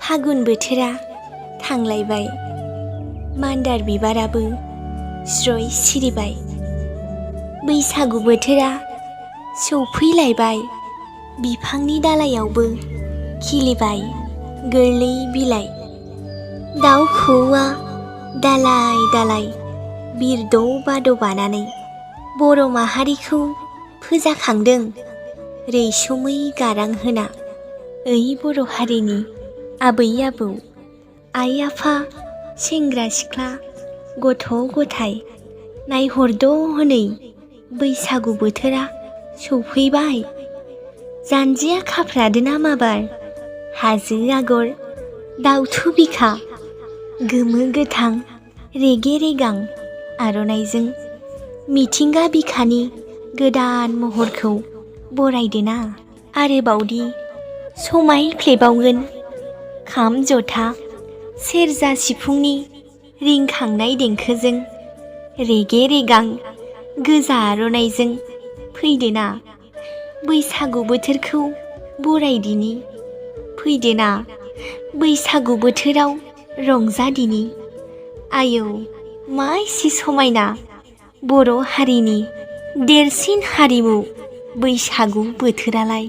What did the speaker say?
फागुन बोथोरा थांलायबाय, मान्दार बिबाराबो स्रय सिरिबाय। बैसागु बोथोरा सौफैलायबाय, बिफांनि दालायावबो खिलिबाय गोरलै बिलाइ। दाउ खौवौआ दालाय दालाय बिरद' बाद' बानानै बर' माहारिखौ फोजाखांदों रैसुमै गारां होना। ओइ बर' हारिनि आबै आबौ, आइ आफा, सेंग्रा सिख्ला, गथ' गथाय, नायहरद' हनै बैसागु बोथोरा सौफैबाय। जानजिया खाफ्रादोना माबार हाजो आगर, दाउथु बिखा, गोमो गोथां रेगे रेगां आर'नाइजों मिथिंगा बिखानि गोदान महरखौ बरायदोना। आरोबावदि समायफ्लेबावगोन खाम जथा सेरजा सिफुंनि रिंखांनाय देंखोजों, रेगे रेगां गोजा आर'नाइजों फैदोना। बैसागु बोथोरखौ बरायदिनि, फैदोना बैसागु बोथोराव रंजादिनि। आयौ मा एसे समायना बर' हारिनि देरसिन हारिमु बैसागु बोथोरालाय।